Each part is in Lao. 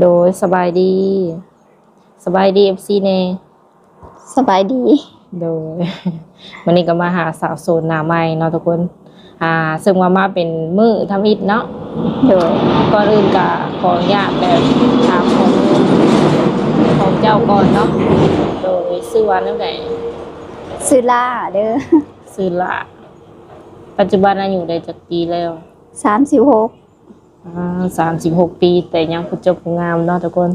ໂດຍ ສະບາຍດີ ສະບາຍດີ ເອັຟຊີ ແດ່. ສະບາຍດີ. ໂດຍ ມື້ນີ້ກໍມາຫາສາວໂສດໜ້າໃໝ່ເນາະທຸກຄົນ ອ່າ ເຊິ່ງວ່າມາເປັນມື້ທຳອິດເນາະ. ໂດຍ ກ່ອນອື່ນກໍຂໍອະນຸຍາດແບບຖາມຂໍ້ມູນຂອງເຈົ້າກ່ອນເນາະ. ໂດຍ ຊື່ວ່າແນວໃດ? ຊື່ຫຼ້າເດີ. ຊື່ຫຼ້າ. ປັດຈຸບັນອາຍຸໄດ້ຈັກປີແລ້ວ? ສາມສິບຫົກ. ອ່າ ສາມສິບຫົກປີ ແຕ່ຍັງຜູ້ຈົບຜູ້ງາມເນາະທຸກຄົນ.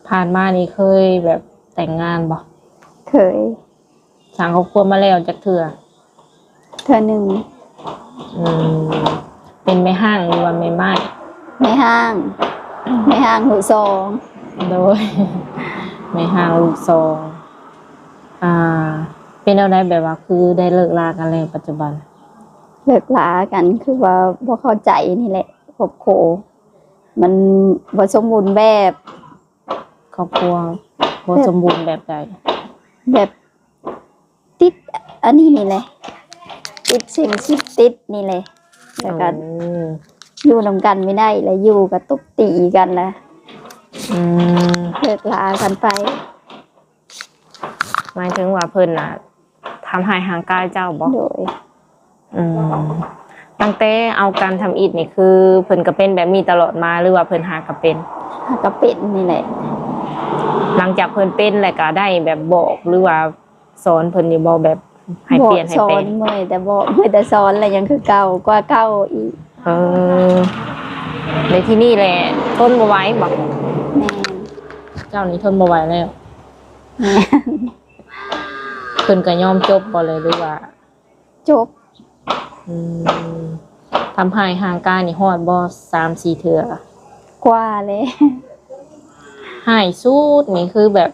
ຜ່ານມານີ້ເຄີຍແບບແຕ່ງງານບໍ່? ເຄີຍ. ສ້າງຄອບຄົວມາແລ້ວຈັກເທື່ອ? ເທື່ອໜຶ່ງ. ອືມ ເປັນແມ່ຮ້າງ ຫຼືວ່າແມ່ໝ້າຍ? ແມ່ຮ້າງ ແມ່ຮ້າງລູກສອງ. ໂດຍ ແມ່ຮ້າງລູກສອງ. ອ່າ ເປັນແນວໃດ ແບບວ່າຄືໄດ້ເລີກລາກັນແລ້ວປັດຈຸບັນ? ເລີກລາກັນຄືວ່າບໍ່ເຂົ້າໃຈນີ້ແຫຼະ ຄອບຄົວມັນບໍ່ສົມບູນແບບ. ຄອບຄົວບໍ່ ແບບ ສົມບູນແບບໃດ? ແບບຕິດອັນນີ້ນີ້ແຫຼະ ຕິດສິ່ງເສບຕິດນີ້ແຫຼະ ແລ້ວກໍ ໂອ້ ຢູ່ນຳກັນບໍ່ໄດ້ ແລ້ວຢູ່ກໍຕົບຕີກັນ ແລ້ວ ອືມ ເລີກລາກັນໄປ. ໝາຍເຖິງວ່າເພິ່ນນະທຳຮ້າຍຮ່າງກາຍເຈົ້າບໍ່? ໂດຍ. ອືມ ຕັ້ງແຕ່ເອົາກັນທຳອິດນີ້ ຄືເພິ່ນກໍເປັນແບບນີ້ຕະຫຼອດມາ ຫຼືວ່າເພິ່ນຫາກໍເປັນ? ຫາກໍເປັນນີ້ແຫຼະ. ຫຼັງຈາກເພິ່ນເປັນແລ້ວ ກໍໄດ້ແບບບອກ ຫຼືວ່າສອນເພິ່ນຢູ່ບໍ່? ແບບໃຫ້ປ່ຽນໃຫ້ແປງ? ບອກສອນ ເມື່ອຍແຕ່ບອກ ເມື່ອຍແຕ່ສອນ ແລ້ວຍັງຄືເກົ່າ ກວ່າເກົ່າອີກ. ເອີ ໃນທີ່ນີ້ແຫຼະ ທົນບໍ່ໄຫວບໍ່? ແມ່ນ. ເຈົ້ານີ້ທົນບໍ່ໄຫວແລ້ວ? ແມ່ນ. ເພິ່ນກໍຍອມຈົບບໍ່ເລີຍ ຫຼືວ່າ? ຈົບ. ອືມ ທຳຮ້າຍຮ່າງກາຍນີ້ຮອດບໍ່ ສາມສີ່ເທື່ອ? ກວ່າແລ້ວ. ຮ້າຍສຸດນີ້ຄືແບບ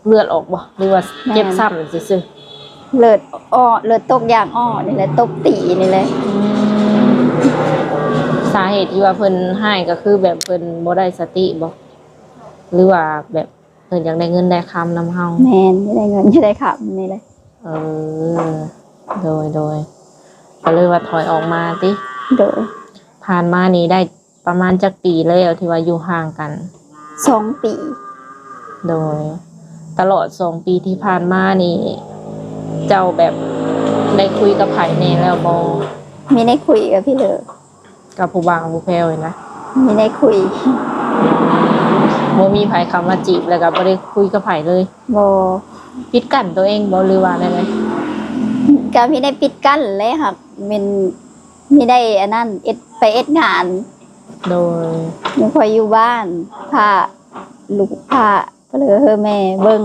ເລືອດອອກບໍ່ ຫຼືວ່າ ແມ່ນ ເຈັບຊ້ຳຊື່ໆ? ເລືອດອອກ ເລືອດຕົກຢາງອອກນີ້ແຫຼະ ຕົບຕີນີ້ແຫຼະ. ອືມ ສາເຫດທີ່ວ່າເພິ່ນຮ້າຍ ກໍຄືແບບເພິ່ນບໍ່ໄດ້ສະຕິບໍ່ ຫຼືວ່າແບບ ເພິ່ນຢາກໄດ້ເງິນໄດ້ຄຳນຳເຮົາ? ແມ່ນ ຢາກໄດ້ເງິນຢາກໄດ້ຄຳນີ້ແຫຼະ. ເອີ ໂດຍໆ ກໍເລີຍວ່າຖອຍອອກມາຕິ? ໂດຍ. ຜ່ານມານີ້ໄດ້ປະມານຈັກປີແລ້ວທີ່ວ່າຢູ່ຫ່າງກັນ? ສອງປີ. ໂດຍ. ຕະຫຼອດສອງປີທີ່ຜ່ານມານີ້ ເຈົ້າແບບໄດ້ຄຸຍກັບໃຜແດ່ແລ້ວບໍ່? ມີໄດ້ຄຸຍກັບພີ່ເລີ. ກັບຜູ້ບ່າວຜູ້ແພ້ວນີ້ນະ? ມີໄດ້ຄຸຍ. ບໍ່ມີໃຜເຂົ້າມາຈີບ ແລ້ວກໍບໍ່ໄດ້ຄຸຍກັບໃຜເລີຍ? ບໍ່. ປິດກັ້ນຕົວເອງບໍ່ ຫຼືວ່າແນວໃດ? ກໍມີໄດ້ປິດກັ້ນແຫຼະ ຫາກແມ່ນມີໄດ້ອັນນັ້ນ ເຮັດ ໄປເຮັດງານ. ໂດຍ. ຍັງຄ່ອຍຢູ່ບ້ານ ພາລູກພາ ກໍເລີຍໃຫ້ແມ່ເບິ່ງ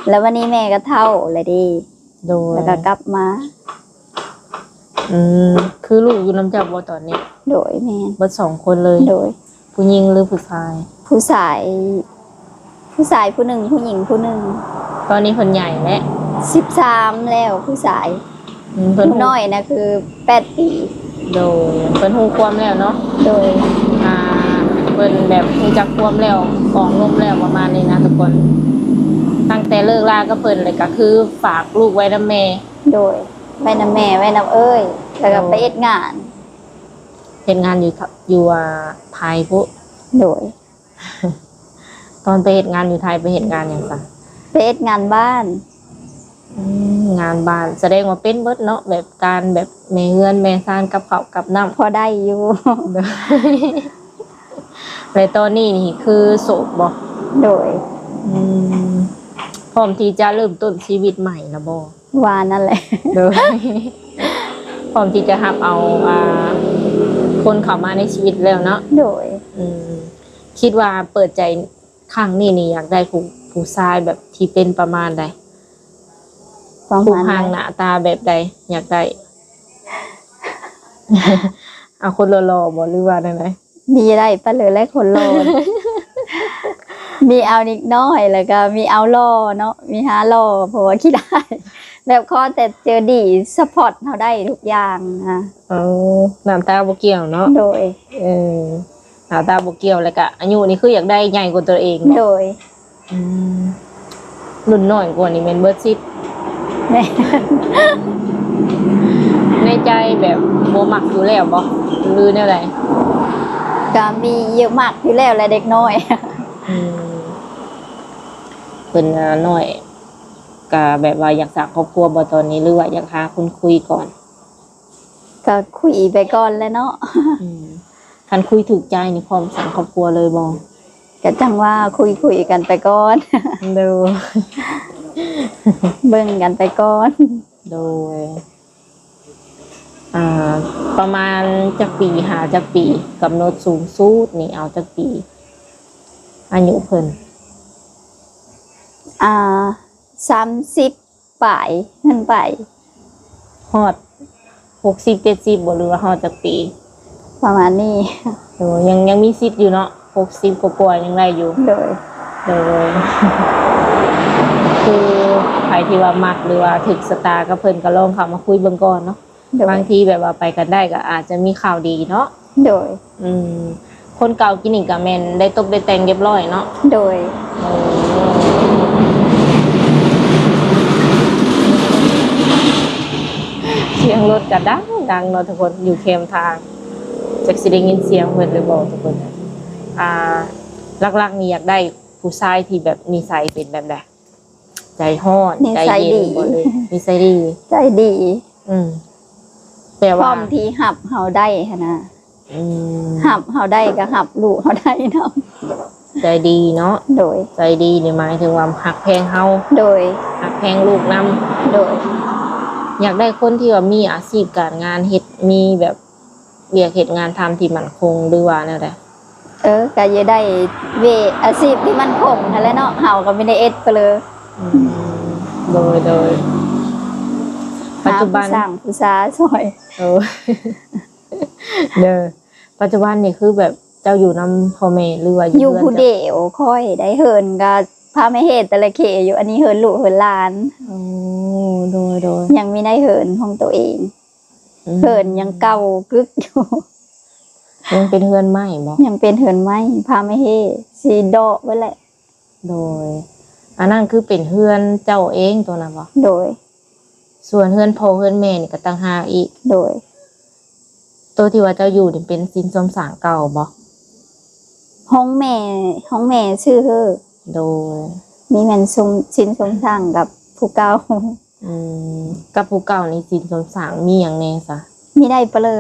ແລ້ວບັດນີ້ແມ່ກໍເຖົ້າແລ້ວເດ້. ໂດຍ. ແລ້ວກໍກັບມາ. ອືມ ຄືລູກຢູ່ນຳເຈົ້າບໍ່ຕອນນີ້? ໂດຍ ແມ່ນ. ເບິດສອງຄົນເລີຍ? ໂດຍ. ຜູ້ຍິງ ຫຼື ຜູ້ຊາຍ? ຜູ້ຊາຍ ຜູ້ຊາຍຜູ້ໜຶ່ງ ຜູ້ຍິງຜູ້ໜຶ່ງ. ຕອນນີ້ເພິ່ນໃຫຍ່ແລ້ວ? ສິບສາມແລ້ວ ຜູ້ຊາຍ. ອືມ ເພິ່ນ ຜູ້ນ້ອຍນະຄືແປດປີ. ໂດຍ. ເພິ່ນຮູ້ຄວາມແລ້ວເນາະ? ໂດຍ. ອ່າ ເພິ່ນແບບຮູ້ຈັກຄວາມແລ້ວ ອອກລົມແລ້ວ ປະມານນີ້ນະທຸກຄົນ. ຕັ້ງແຕ່ເລີກລາກັບເພິ່ນ ແລ້ວກໍຄືຝາກລູກໄວ້ນຳແມ່. ໂດຍ. ໄວ້ນຳແມ່ ໄວ້ນຳເອື້ອຍ ແລ້ວກໍ ໂດຍ ໄປເຮັດງານ. ເຮັດງານຢູ່ ຢູ່ ອ່າ ໄທພຸ້ນ? ໂດຍ. ຕອນໄປເຮັດງານຢູ່ໄທ ໄປເຮັດງານຫຍັງຊະ? ໄປເຮັດງານບ້ານ. ອືມ ງານບ້ານ ສະແດງວ່າເປັນເບິດເນາະ ແບບການແບບແມ່ເຮືອນແມ່ຊານ ກັບເຂົ້າກັບນ້ຳ. ພໍໄດ້ຢູ່. ໂດຍ. ແລະ ຕອນນີ້ນີ້ຄືໂສດບໍ່? ໂດຍ. ອືມ ພ້ອມທີ່ຈະເລີ່ມຕົ້ນຊີວິດໃໝ່ລະບໍ່? ວ່ານັ້ນແຫຼະ. ໂດຍ. ພ້ອມທີ່ຈະຮັບເອົາ ອ່າ ຄົນເຂົ້າມາໃນຊີວິດແລ້ວເນາະ? ໂດຍ. ອືມ ຄິດວ່າເປີດໃຈຄັ້ງນີ້ນີ້ ຢາກໄດ້ຜູ້ ຜູ້ຊາຍແບບທີ່ເປັນປະມານໃດ? ປະມານໃດ? ຮູບຮ່າງໜ້າຕາແບບໃດ ຢາກໄດ້? ເອົາຄົນຫຼໍ່ໆບໍ່ ຫຼືວ່າແນວໃດ? ມີໄດ້ປະເລີແລະຄົນຫຼໍ່. ມີເອົາເດັກນ້ອຍ ແລ້ວກໍມີເອົາຫຼໍ່ເນາະ ມີຫາຫຼໍ່ ເພາະວ່າຂີ້ອາຍ ແບບຂໍແຕ່ເຈີດີ ຊັບພອດເຮົາໄດ້ທຸກຢ່າງນະ. ເອີ ໜ້າຕາບໍ່ກ່ຽວເນາະ? ໂດຍ. ເອີ ໜ້າຕາບໍ່ກ່ຽວ ແລ້ວກະອາຍຸນີ້ຄືຢາກໄດ້ໃຫຍ່ກວ່າຕົວເອງເນາະ? ໂດຍ. ອືມ ລຸ້ນນ້ອຍກວ່ານີ້ແມ່ນເບິດສິດ. ແມ່ນ. ໃນໃຈແບບບໍ່ມັກຢູ່ແລ້ວບໍ່ ຫຼືແນວໃດ? ກໍມີຢູ່ ມັກຢູ່ແລ້ວແຫຼະເດັກນ້ອຍ. ອືມ ເພິ່ນ ອ່າ ນ້ອຍ ກະແບບວ່າຢາກສ້າງຄອບຄົວບໍ່ຕອນນີ້ ຫຼືວ່າຢາກຫາຄົນຄຸຍກ່ອນ? ກໍຄຸຍໄປກ່ອນແຫຼະເນາະ. ອືມ ຄັນຄຸຍຖືກໃຈນີ້ ພ້ອມສ້າງຄອບຄົວເລີຍບໍ່? ກໍຈັ່ງວ່າຄຸຍໆກັນໄປກ່ອນ. ໂດຍ ເບິ່ງກັນໄປກ່ອນ. ໂດຍ ອ່າ ປະມານຈັກປີ ຫາຈັກປີ? ກຳນົດສູງສຸດນີ້ເອົາຈັກປີ ອາຍຸເພິ່ນ? ອ່າ ສາມສິບປາຍຂຶ້ນໄປ. ຮອດຫົກສິບ ເຈັດສິບບໍ່ ຫຼືວ່າຮອດຈັກປີ? ປະມານນີ້. ໂດຍ ຍັງ ຍັງມີສິດຢູ່ເນາະ ຫົກສິບກວ່າໆ ຍັງໄດ້ຢູ່. ໂດຍ ໂດຍ ຄືໃຜທີ່ວ່າມັກ ຫຼືວ່າຖືກຊະຕາກັບເພິ່ນ ກໍລອງເຂົ້າມາຄຸຍເບິ່ງກ່ອນເນາະ. ໂດຍ ບາງທີແບບວ່າໄປກັນໄດ້ ກໍອາດຈະມີຂ່າວດີເນາະ. ໂດຍ ອືມ ຄົນເກົ່າກີ້ນີ້ກໍແມ່ນໄດ້ຕົບໄດ້ແຕ່ງຮຽບຮ້ອຍເນາະ? ໂດຍ ໂອ້ ສຽງລົດກໍດັງໆເນາະທຸກຄົນ ຢູ່ແຄມທາງ ຈັກຊິໄດ້ຍິນສຽງເພິ່ນຫຼືບໍ່ທຸກຄົນ. ອ່າ ຫຼັກໆນີ້ຢາກໄດ້ຜູ້ຊາຍທີ່ແບບນິໄສເປັນແບບໃດ? ໃຈຮ້ອນ ນິໄສດີ ໃຈເຢັນບໍ່ ຫຼືນິໄສດີ? ໃຈດີ. ອືມ ແປວ່າ ພ້ອມທີ່ຮັບເຮົາໄດ້ຫັ້ນນະ. ອືມ ຮັບເຮົາໄດ້ກໍຮັບລູກເຮົາໄດ້ນຳ. ໃຈດີເນາະ. ໂດຍ ໃຈດີນີ້ໝາຍເຖິງວ່າຮັກແພງເຮົາ. ໂດຍ ຮັກແພງລູກນຳ. ໂດຍ ຢາກໄດ້ຄົນທີ່ວ່າມີອາຊີບການງານເຮັດ ມີແບບ ວຽກເຮັດງານທຳທີ່ໝັ້ນຄົງ ຫຼືວ່າແນວໃດ? ເອີ ກໍຢາກໄດ້ວຽກອາຊີບທີ່ໝັ້ນຄົງຫັ້ນແຫຼະເນາະ ເຮົາກໍມີແຕ່ເອັດໄປເລີຍ. ອືມ ໂດຍ ໂດຍ ປັດຈຸບັນ ຫາຜູ້ສ້າງຜູ້ຊາຊ່ອຍ. ໂອ້ ເດີ ປັດຈຸບັນນີ້ຄືແບບເຈົ້າຢູ່ນຳພໍ່ແມ່ ຫຼືວ່າຢູ່ ຢູ່ຜູ້ດຽວ? ຂ້ອຍໄດ້ເຮືອນກໍພາແມ່ເຮັດແຕ່ລະເຂຢູ່ ອັນນີ້ເຮືອນລູກເຮືອນຫຼານ. ໂອ້ ໂດຍ ໂດຍ ຍັງມີໄດ້ເຮືອນຂອງໂຕເອງ. ອືມ ເຮືອນຍັງເກົ່າກຶກຢູ່. ຍັງເປັນເຮືອນໄມ້ບໍ່? ຍັງເປັນເຮືອນໄມ້ ພາມະເຮ ຊິເດາະເບິດແຫຼະ. ໂດຍ ອັນນັ້ນຄືເປັນເຮືອນເຈົ້າເອງໂຕນັ້ນບໍ່? ໂດຍ ສ່ວນເຮືອນພໍ່ເຮືອນແມ່ນີ້ກໍຕ່າງຫາກອີກ. ໂດຍ ໂຕທີ່ວ່າເຈົ້າຢູ່ນີ້ເປັນສິນສົມສ້າງເກົ່າບໍ່? ຂອງແມ່ ຂອງແມ່ຊື້ເຮີ. ໂດຍ ມີແມ່ນສົມ ສິນສົມສ້າງກັບຜູ້ເກົ່າ. ອືມ ກັບຜູ້ເກົ່ານີ້ສິນສົມສ້າງມີຫຍັງແດ່ຊະ? ມີໄດ້ປະເລີ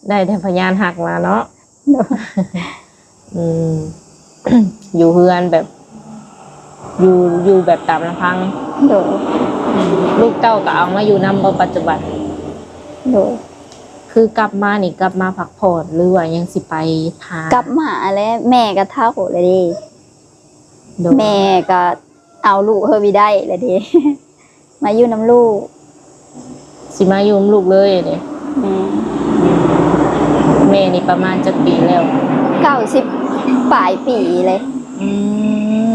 ໄດ້ແຕ່ພະຍານຮັກມາເນາະ. ໂດຍ ອືມ ຢູ່ເຮືອນແບບ ຢູ່ ຢູ່ແບບຕາມລຳພັງ. ໂດຍ ອືມ ລູກເຕົ້າກໍເອົາມາຢູ່ນຳບໍ່ປັດຈຸບັນ? ໂດຍ ຄືກັບມານີ້ ກັບມາພັກຜ່ອນ ຫຼືວ່າຍັງຊິໄປຫາ? ກັບມາແຫຼະ ແມ່ກໍເຖົ້າແລ້ວເດ້. ໂດຍ ແມ່ກໍເອົາລູກເຮີໄປໄດ້ແລ້ວເດ້ ມາຢູ່ນຳລູກ. ຊິມາຢູ່ນຳລູກເລີຍເດ້. ແມ່ນ ແມ່ນີ້ປະມານຈັກປີແລ້ວ? ເກົ້າສິບປາຍປີເລີຍ. ອື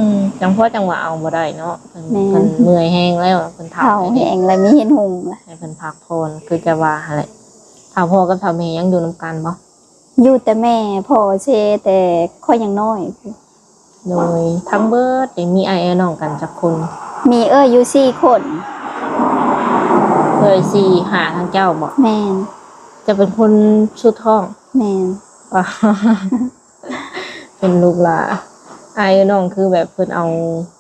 ມ ຈັ່ງພໍຈັ່ງວ່າເອົາບໍ່ໄດ້ເນາະ. ເພິ່ນ ແມ່ນ ເພິ່ນເມື່ອຍແຮງແລ້ວ ເພິ່ນເຖົ້າ ເຖົ້າແຮງແລ້ວ ມີເຫັນຫຸງແລ້ວ ໃຫ້ເພິ່ນພັກຜ່ອນ ຄືຈະວ່າຫັ້ນແຫຼະ. ຖ້າພໍ່ກັບຖ້າແມ່ຍັງຢູ່ນຳກັນບໍ່? ຢູ່ແຕ່ແມ່ ພໍ່ເສຍແຕ່ຂ້ອຍຍັງນ້ອຍ. ໂດຍ ທັງເບິດນີ້ມີອ້າຍເອື້ອຍນ້ອງກັນຈັກຄົນ? ມີເອື້ອຍຢູ່ສີ່ຄົນ. ເອື້ອຍສີ່ ຫ້າ ທັງເຈົ້າບໍ? ແມ່ນ. ເຈົ້າເປັນຄົນສຸດທ້ອງ? ແມ່ນ. ເປັນລູກຫຼ້າ. ອ້າຍເອື້ອຍນ້ອງຄືແບບເພິ່ນເອົາ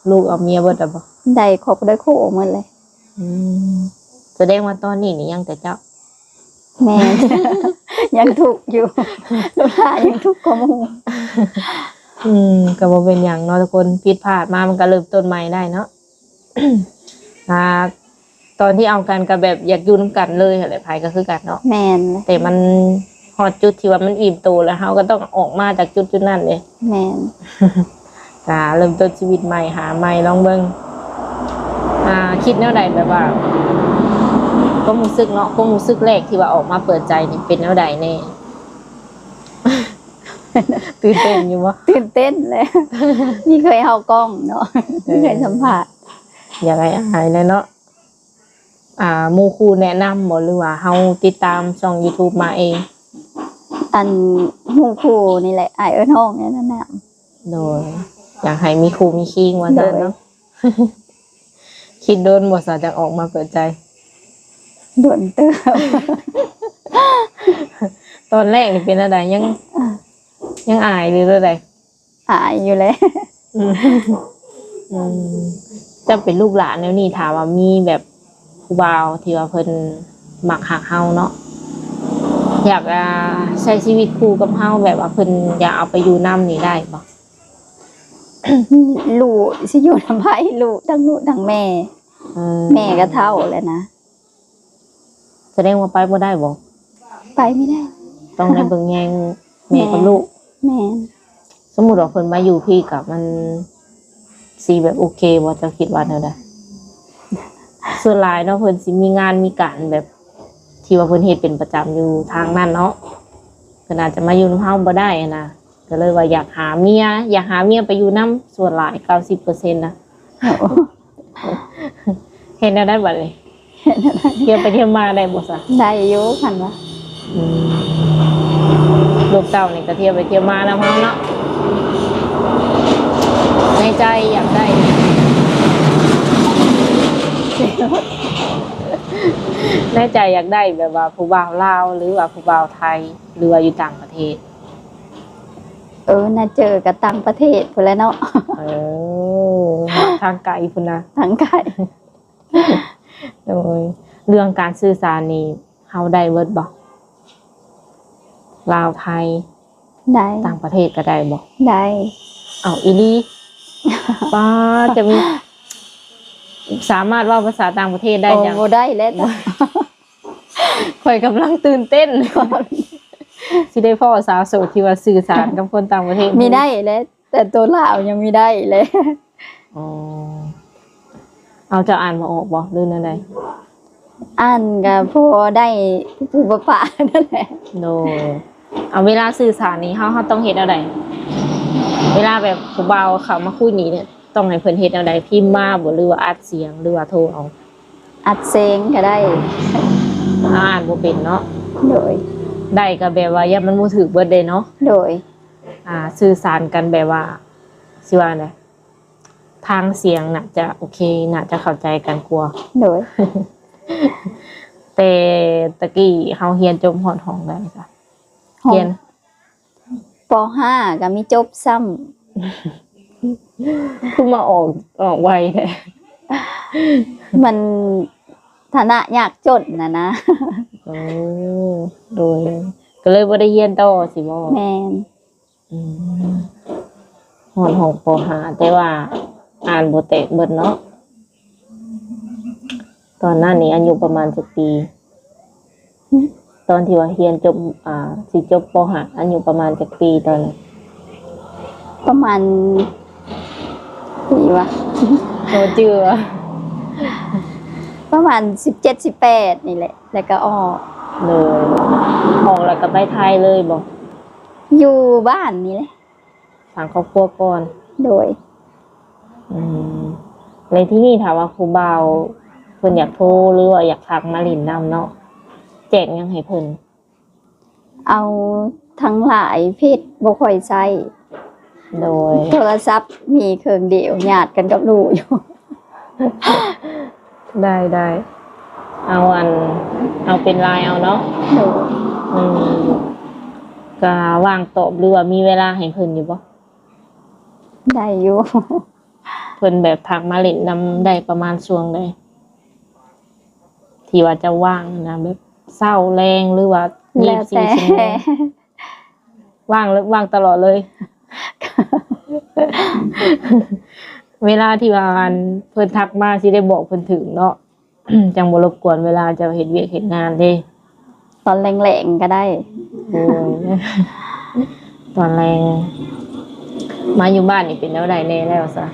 ລູກເອົາເມຍເບິດແລ້ວບໍ? ໄດ້ຄອບໄດ້ຄູ່ໝົດເລີຍ. ອືມ ສະແດງວ່າຕອນນີ້ນີ້ຍັງແຕ່ເຈົ້າ? ແມ່ນ ຍັງທຸກຢູ່ ລູກຫຼ້າຍັງທຸກກວ່າໝູ່. ອືມ ກໍບໍ່ເປັນຫຍັງເນາະທຸກຄົນ ຜິດພາດມາມັນກໍເລີ່ມຕົ້ນໃໝ່ໄດ້ເນາະ. ອ່າ ຕອນທີ່ເອົາກັນກໍແບບຢາກຢູ່ນຳກັນເລີຍຫັ້ນແຫຼະ ໃຜກໍຄືກັນເນາະ. ແມ່ນ ແຕ່ມັນຮອດຈຸດທີ່ວ່າມັນອີ່ມໂຕແລ້ວ ເຮົາກໍຕ້ອງອອກມາຈາກຈຸດຈຸດນັ້ນເດ້. ແມ່ນ. ກະເລີ່ມຕົ້ນຊີວິດໃໝ່ ຫາໃໝ່ ລອງເບິ່ງ. ອ່າ ຄິດແນວໃດ ແບບວ່າ ຄວາມຮູ້ສຶກເນາະ ຄວາມຮູ້ສຶກແລກທີ່ວ່າອອກມາເປີດໃຈນີ້ເປັນແນວໃດແດ່? ຕື່ນເຕັ້ນຢູ່ບໍ່? ຕື່ນເຕັ້ນແຫຼະ ມີເຄີຍເຂົ້າກ້ອງເນາະ ເອີ ມີເຄີຍສຳພາດ ຢາກອາຍໆແຫຼະເນາະ. ອ່າ ໝູ່ຄູ່ແນະນຳບໍ່ ຫຼືວ່າເຮົາຕິດຕາມຊ່ອງຢູທູບມາເອງ? ອັນ ໝູ່ຄູ່ນີ້ແຫຼະ ອ້າຍເອີ້ນຮ້ອງແນະນຳ. ໂດຍ ຢາກໃຫ້ມີຄູ່ມີຄີງວ່າຊັ້ນເນາະ. ໂດຍ ຄິດດົນບໍ່ສາ ຈັ່ງອອກມາເປີດໃຈ? ດົນເຕີບ. ຕອນແລກນີ້ເປັນແນວໃດ? ຍັງ ຍັງອາຍຫຼືແນວໃດ? ອາຍຢູ່ແຫຼະ. ອືມ ອືມ ເຈົ້າເປັນລູກຫຼານແນວນີ້ ຖ້າວ່າມີແບບຜູ້ບ່າວທີ່ວ່າເພິ່ນມັກຮັກເຮົາເນາະ ຢາກ ອ່າ ໃຊ້ຊີວິດຄູ່ກັບເຮົາ ແບບວ່າເພິ່ນຢາກເອົາໄປຢູ່ນຳນີ້ໄດ້ບໍ່? ລູກຊິຢູ່ນຳໃຜ? ລູກ ທັງລູກທັງແມ່. ເອີ ແມ່ກໍເຖົ້າແລ້ວນະ. ສະແດງວ່າໄປບໍ່ໄດ້ບໍ່? ໄປບໍ່ໄດ້ ຕ້ອງໄດ້ເບິ່ງແຍງແມ່ກັບລູກ. ແມ່ນ ແມ່ນ. ສົມມຸດວ່າເພິ່ນມາຢູ່ພີ້ ກະມັນຊິແບບໂອເຄບໍ່? ເຈົ້າຄິດວ່າແນວໃດ? ສ່ວນຫຼາຍເນາະ ເພິ່ນຊິມີງານມີການແບບທີ່ວ່າເພິ່ນເຮັດເປັນປະຈຳຢູ່ທາງນັ້ນເນາະ ເພິ່ນອາດຈະມາຢູ່ນຳເຮົາບໍ່ໄດ້ຫັ້ນນະ ກໍເລີຍວ່າຢາກຫາເມຍ ຢາກຫາເມຍໄປຢູ່ນຳ ສ່ວນຫຼາຍເກົ້າສິບເປີເຊັນນະ. ໂອ້ ເຮັດແນວໃດບັດນີ້? ທ່ຽວໄປທ່ຽວມາໄດ້ບໍ່ຊະ? ໄດ້ຢູ່ ຄັນວ່າ ອືມ ລູກເຕົ້ານີ້ກໍທ່ຽວໄປທ່ຽວມານຳເຮົາເນາະ. ໃນໃຈຢາກໄດ້ ໃນໃຈຢາກໄດ້ແບບວ່າຜູ້ບ່າວລາວ ຫຼືວ່າຜູ້ບ່າວໄທ ຫຼືວ່າຢູ່ຕ່າງປະເທດ? ເອີ ນາເຈີກັບຕ່າງປະເທດພຸ້ນແຫຼະເນາະ. ເອີ ທາງໄກພຸ້ນນະ ທາງໄກ. ໂດຍ ເລື່ອງການສື່ສານນີ້ເຮົາໄດ້ເບິດບໍ່? ລາວ ໄທ ໄດ້. ຕ່າງປະເທດກໍໄດ້ບໍ່? ໄດ້. ເອົາ ອີ່ຫຼີ? ປ້າ ຈະມີ ສາມາດເວົ້າພາສາຕ່າງປະເທດໄດ້ຫຍັງ? ໂອ້ ບໍ່ໄດ້ແລ້ວ. ຂ້ອຍກຳລັງຕື່ນເຕັ້ນ ຊິໄດ້ພໍ້ສາວໂສດທີ່ວ່າສື່ສານກັບຄົນຕ່າງປະເທດ. ມີໄດ້ແຫຼະ ແຕ່ໂຕລາວຍັງມີໄດ້ແຫຼະ. ອໍ ເອົາ ເຈົ້າອ່ານບໍ່ອອກບໍ່ ຫຼືແນວໃດ? ອ່ານກໍພໍໄດ້ປູໆປະປະນັ້ນແຫຼະ. ໂດຍ ເອົາ ເວລາສື່ສານນີ້ ເຮົາ ເຮົາຕ້ອງເຮັດແນວໃດ? ເວລາແບບຜູ້ບ່າວເຂົ້າມາຄຸຍນີ້ ຕ້ອງໃຫ້ເພິ່ນເຮັດແນວໃດ? ພິມມາບໍ່ ຫຼືວ່າອັດສຽງ ຫຼືວ່າໂທເອົາ? ອັດສຽງກໍໄດ້. ເຮົາອ່ານບໍ່ເປັນເນາະ. ໂດຍ. ໄດ້ກໍແບບວ່າຢ້ານມັນບໍ່ຖືກເບິດເດ້ເນາະ. ໂດຍ. ອ່າ ສື່ສານກັນແບບວ່າ ຊິວ່າແນວໃດ ທາງສຽງໜ້າຈະໂອເຄ ໜ້າຈະເຂົ້າໃຈກັນກວ່າ. ໂດຍ. ແຕ່ຕະກີ້ເຮົາຮຽນຈົບຮອດຫ້ອງໃດຊະ? ຮຽນ ປໍຫ້າກໍມີຈົບຊ້ຳ. ຄືມາອອກ ອອກໄວແທ້? ມັນຖານະຍາກຈົນນະນະ. ໂອ້ ໂດຍ ກໍເລີຍບໍ່ໄດ້ຮຽນຕໍ່ຊິບໍ? ແມ່ນ. ອືມ ຮອດຫ້ອງ ປໍຫ້າ ແຕ່ວ່າອ່ານບໍ່ແຕກເບິດເນາະ. ຕອນນັ້ນນີ້ອາຍຸປະມານຈັກປີ? ຫຶ? ຕອນທີ່ວ່າຮຽນຈົບ ອ່າ ຊິຈົບ ປໍຫ້າ ອາຍຸປະມານຈັກປີຕອນນັ້ນ? ປະມານ ປີຫຍັງຫວາ? ບໍ່ຈື່ຫວາ? ປະມານສິບເຈັດ ສິບແປດນີ້ແຫຼະ ແລ້ວກໍອອກ. ໂດຍ. ອອກແລ້ວກໍໄປໄທເລີຍບໍ? ຢູ່ບ້ານນີ້ແຫຼະ. ສ້າງຄອບຄົວກ່ອນ. ໂດຍ. ອືມ ແລ້ວທີນີ້ຖ້າວ່າຜູ້ບ່າວເພິ່ນຢາກໂທ ຫຼືວ່າຢາກທັກມາຫຼິ້ນນຳເນາະ ແຈ້ງຫຍັງໃຫ້ເພິ່ນ? ເອົາທັງຫຼາຍ ເຟສບໍ່ຄ່ອຍໃຊ້. ໂດຍ. ໂທລະສັບມີເຄື່ອງດຽວ ຍາດກັນກັບລູກຢູ່. ໄດ້ ໄດ້ ເອົາອັນ ເອົາເປັນລາຍເອົາເນາະ. ໂດຍ. ອືມ ກະວ່າງຕອບ ຫຼືວ່າມີເວລາໃຫ້ເພິ່ນຢູ່ບໍ່? ໄດ້ຢູ່. ເພິ່ນແບບທັກມາຫຼິ້ນນຳໄດ້ປະມານຊ່ວງໃດ ທີ່ວ່າເຈົ້າວ່າງນະ ແບບເຊົ້າແລງ ຫຼືວ່າ ແລ້ວແຕ່ ຊໍ່ວໂມງ? ວ່າງ ວ່າງຕະຫຼອດເລີຍ. ເວລາທີ່ວ່າອັນເພິ່ນທັກມາ ຊິໄດ້ບອກເພິ່ນຖືກເນາະ ຈັ່ງບໍ່ລົບກວນເວລາເຈົ້າເຮັດວຽກເຮັດງານເດ້. ຕອນແລງໆກໍໄດ້. ໂອ້ຍ ຕອນແລງ ມາຢູ່ບ້ານນີ້ເປັນແນວໃດແດ່ແລ້ວຊະ?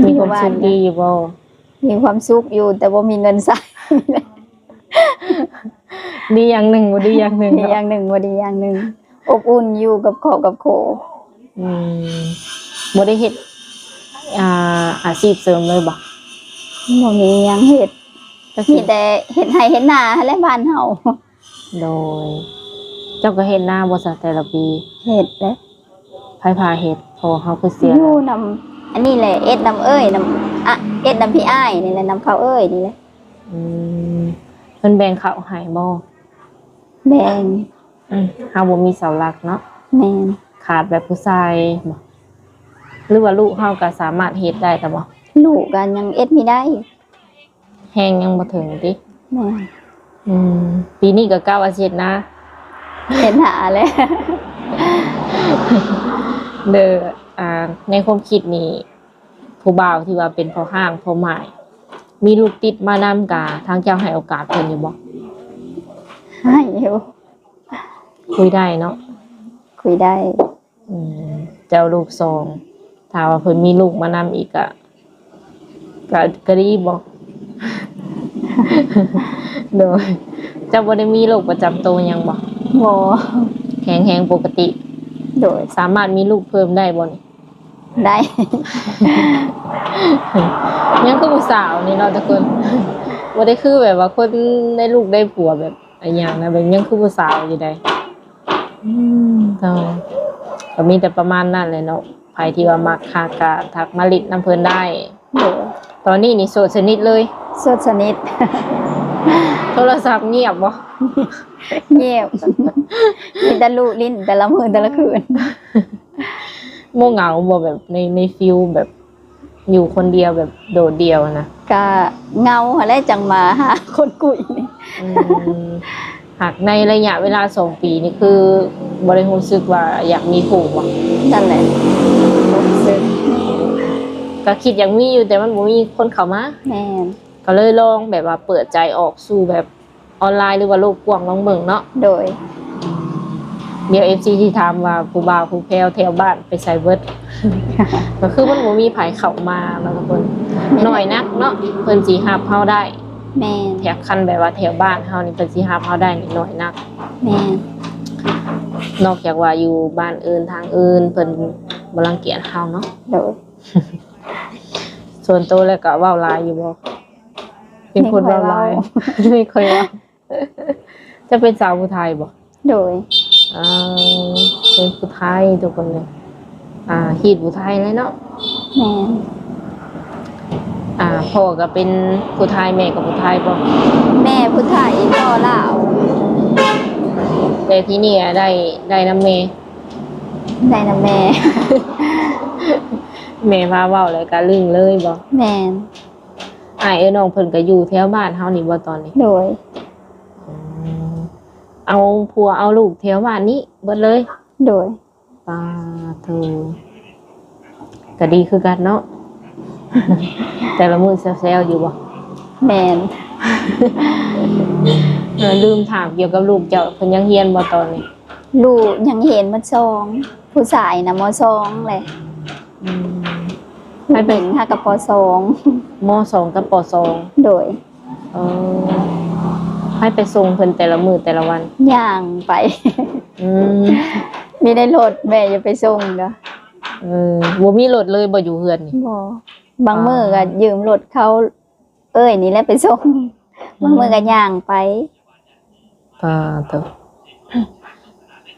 ມີຄວາມສຸກດີຢູ່ບໍ່? ມີຄວາມສຸກຢູ່ ແຕ່ບໍ່ມີເງິນໃຊ້. ດີຢ່າງໜຶ່ງ ບໍ່ດີຢ່າງໜຶ່ງ ດີຢ່າງໜຶ່ງ ບໍ່ດີຢ່າງໜຶ່ງ. ອົບອຸ່ນຢູ່ກັບຄອບກັບຄົວ. ອືມ ບໍ່ໄດ້ເຮັດ ອ່າ ອາຊີບເສີມເລີຍບໍ່? ບໍ່ມີຫຍັງເຮັດ. ກໍຄື ມີແຕ່ເຮັດໄຮ່ເຮັດນາຫັ້ນແຫຼະບ້ານເຮົາ. ໂດຍ. ເຈົ້າກໍເຮັດນາບໍ່ຊະແຕ່ລະປີ? ເຮັດແຫຼະ. ໃຜພາເຮັດ? ເພາະວ່າເຮົາຄືເສຍ ຢູ່ນຳ ອັນນີ້ແຫຼະ ເອັດນຳເອື້ອຍ ນຳ ອະ ເອັດນຳພີ່ອ້າຍນີ້ແຫຼະ ນຳເຂົາເອື້ອຍນີ້ແຫຼະ. ອືມ ເພິ່ນແບ່ງເຂົ້າໃຫ້ບໍ່? ແມ່ນ. ອືມ ເຮົາບໍ່ມີເສົາຫຼັກເນາະ. ແມ່ນ. ຂາດແບບຜູ້ຊາຍບໍ? ຫຼືວ່າລູກເຮົາກໍສາມາດເຮັດໄດ້ແຕ່ບໍ່? ລູກກໍຍັງເຮັດບໍ່ໄດ້. ແຮງຍັງບໍ່ເຖິງຕິ? ແມ່ນ. ອືມ ປີນີ້ກໍກະວ່າຊິເຮັດນາ ເຮັດນາແຫຼະ. ເດີ ອ່າ ໃນຄວາມຄິດນີ້ ຜູ້ບ່າວທີ່ວ່າເປັນພໍ່ຮ້າງພໍ່ໝ້າຍ ມີລູກຕິດມານຳ ກະທາງເຈົ້າໃຫ້ໂອກາດເພິ່ນຢູ່ບໍ່? ໃຫ້ຢູ່. ຄຸຍໄດ້ເນາະ? ຄຸຍໄດ້. ອືມ ເຈົ້າລູກສອງ ຖ້າວ່າເພິ່ນມີລູກມານຳອີກກະ ກະ ກະດີບໍ? ໂດຍ. ເຈົ້າບໍ່ໄດ້ມີໂລກປະຈຳໂຕຫຍັງບໍ? ບໍ່. ແຂງແຮງປົກກະຕິ? ໂດຍ. ສາມາດມີລູກເພີ່ມໄດ້ບໍ່ນີ້? ໄດ້. ຍັງຄືຜູ້ສາວນີ້ເນາະທຸກຄົນ ບໍ່ໄດ້ຄືແບບວ່າຄົນໄດ້ລູກໄດ້ຜົວແບບ ອີຫຍັງນະ ແບບຍັງຄືຜູ້ສາວຢູ່ໃດ໋. ອືມ ເຈົ້າ ກໍມີແຕ່ປະມານນັ້ນແຫຼະເນາະ ໃຜທີ່ວ່າມັກຮັກກໍທັກມາຫຼິ້ນນຳເພິ່ນໄດ້. ໂດຍ. ຕອນນີ້ນີ້ໂສດສະໜິດເລີຍ? ໂສດສະໜິດ. ໂທລະສັບງຽບບໍ່? ງຽບ. ມີແຕ່ລູກຫຼິ້ນແຕ່ລະມື້ແຕ່ລະຄືນ. ບໍ່ເຫງົາບໍ່ ແບບໃນ ໃນຟີວແບບ ຢູ່ຄົນດຽວແບບໂດດດ່ຽວນະ? ກະເຫງົາຫັ້ນແຫຼະ ຈັ່ງມາຫາຄົນຄຸຍນີ້. ອືມ ຫາກໃນໄລຍະເວລາສອງປີນີ້ ຄືບໍ່ໄດ້ຮູ້ສຶກວ່າຢາກມີຄູ່ບໍ່? ນັ້ນແຫຼະ ບໍ່ຮູ້ສຶກ. ກະຄິດຢາກມີຢູ່ ແຕ່ມັນບໍ່ມີຄົນເຂົ້າມາ. ແມ່ນ. ກະເລີຍລອງແບບວ່າເປີດໃຈອອກສູ່ແບບ ອອນລາຍ ຫຼືວ່າໂລກກວ້າງລອງເບິ່ງເນາະ. ໂດຍ. ດຽວເອັຟຊີຊິຖາມວ່າຜູ້ບ່າວຜູ້ແພ້ວແຖວບ້ານໄປໃສເບິດ? ກໍຄືມັນບໍ່ມີໃຜເຂົ້າມາເນາະທຸກຄົນ. ແມ່ນ. ໜ້ອຍນັກເນາະ ເພິ່ນຊິຮັບເຮົາໄດ້. ແມ່ນ. ແຖວ ຄັນແບບວ່າແຖວບ້ານເຮົານີ້ ເພິ່ນຊິຮັບເຮົາໄດ້ນີ້ໜ້ອຍນັກ. ແມ່ນ. ນອກຈາກວ່າຢູ່ບ້ານອື່ນທາງອື່ນ ເພິ່ນບໍ່ລັງກຽດເຮົາເນາະ. ໂດຍ. ສ່ວນໂຕແລ້ວກໍເວົ້າຫຼາຍຢູ່ບໍ່? ເປັນຄົນເວົ້າຫຼາຍ. ໄມ່ຄ່ອຍເວົ້າ. ເຈົ້າເປັນສາວຜູ້ໄທບໍ່? ໂດຍ. ເອີ ເປັນຜູ້ໄທທຸກຄົນເລີຍ. ອ່າ ຮີດຜູ້ໄທເລີຍເນາະ. ແມ່ນ. ອ່າ ພໍ່ກໍເປັນຜູ້ໄທ ແມ່ກໍຜູ້ໄທບໍ່? ແມ່ຜູ້ໄທ ພໍ່ລາວ. ແຕ່ທີ່ນີ້ໄດ້ ໄດ້ນຳແມ່? ໄດ້ນຳແມ່. ແມ່ພາເວົ້າແລ້ວກໍລຶ້ງເລີຍບໍ່? ແມ່ນ. ອ້າຍເອື້ອຍນ້ອງເພິ່ນກໍຢູ່ແຖວບ້ານເຮົານີ້ບໍ່ຕອນນີ້? ໂດຍ. ອືມ ເອົາຜົວເອົາລູກແຖວບ້ານນີ້ເບິດເລີຍ? ໂດຍ. ປາໂທ ກໍດີຄືກັນເນາະ. ແຕ່ລະມື້ແຊວໆຢູ່ບໍ່? ແມ່ນ. ເອີ ລືມຖາມກ່ຽວກັບລູກເຈົ້າ ເພິ່ນຍັງຮຽນບໍ່ຕອນນີ້? ລູກຍັງຮຽນ ມ.ສອງ ຜູ້ຊາຍນະ ມ.ສອງ ແຫຼະ. ອືມ ຜູ້ຍິງຫາກໍ ປ.ສອງ ມ.ສອງ ກັບ ປ.ສອງ. ໂດຍ. ເອີ ໃຜໄປສົ່ງເພິ່ນແຕ່ລະມື້ແຕ່ລະວັນ? ຍ່າງໄປ. ອືມ ມີໃນລົດ ແມ່ຢ່າໄປສົ່ງເດີ. ເອີ ບໍ່ມີລົດເລີຍບໍ່ ຢູ່ເຮືອນນີ້? ບໍ່. ບາງມື້ກໍຢືມລົດເຂົາ ເອື້ອຍນີ້ແຫຼະໄປສົ່ງ. ອືມ ບາງມື້ກໍຍ່າງໄປ. ປາໂຕ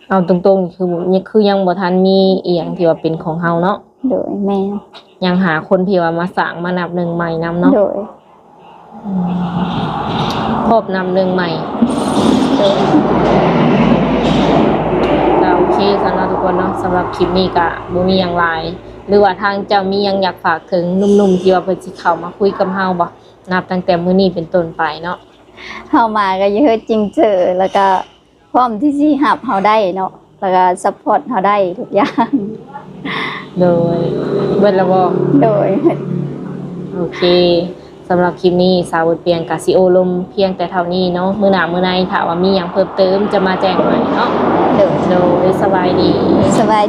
ເອົາຕົງໆ ຄື ຄືຍັງບໍ່ທັນມີອີ່ຫຍັງທີ່ວ່າເປັນຂອງເຮົາເນາະ. ໂດຍ. ແມ່ນ. ຍັງຫາຄົນທີ່ວ່າມາສ້າງມານັບໜຶ່ງໃໝ່ນຳເນາະ. ໂດຍ. ອືມ ພ້ອມນັບໜຶ່ງໃໝ່. ໂດຍ. ກໍໂອເຄຊັ້ນເນາະທຸກຄົນເນາະ, ສຳລັບຄລິບນີ້ກໍບໍ່ມີຫຍັງຫຼາຍ. ຫຼືວ່າທາງເຈົ້າມີຫຍັງຢາກຝາກເຖິງໜຸ່ມໆ ທີ່ວ່າເພິ່ນຊິເຂົ້າມາຄຸຍກັບເຮົາບໍ່? ນັບຕັ້ງແຕ່ມື້ນີ້ເປັນຕົ້ນໄປເນາະ. ເຮົາມາກໍຢູ່ເຮັດຈິງເຈີ ແລ້ວກໍພ້ອມທີ່ຊິຮັບເຮົາໄດ້ເນາະ, ແລ້ວກໍຊັບພອດເຮົາໄດ້ທຸກຢ່າງ. ໂດຍ. ເບິດແລ້ວບໍ່? ໂດຍ. ໂອເຄ. ສຳລັບຄລິບນີ້ ສາວບຸດປຽງກະຊິໂອ້ລົມພຽງແຕ່ເທົ່ານີ້ເນາະ. ມື້ໜ້າມື້ໃນຖ້າວ່າມີຫຍັງເພີ່ມເຕີມຈະມາແຈ້ງໃໝ່ເນາະ. ໂດຍ. ໂດຍ. ສະບາຍດີ. ສະບາຍ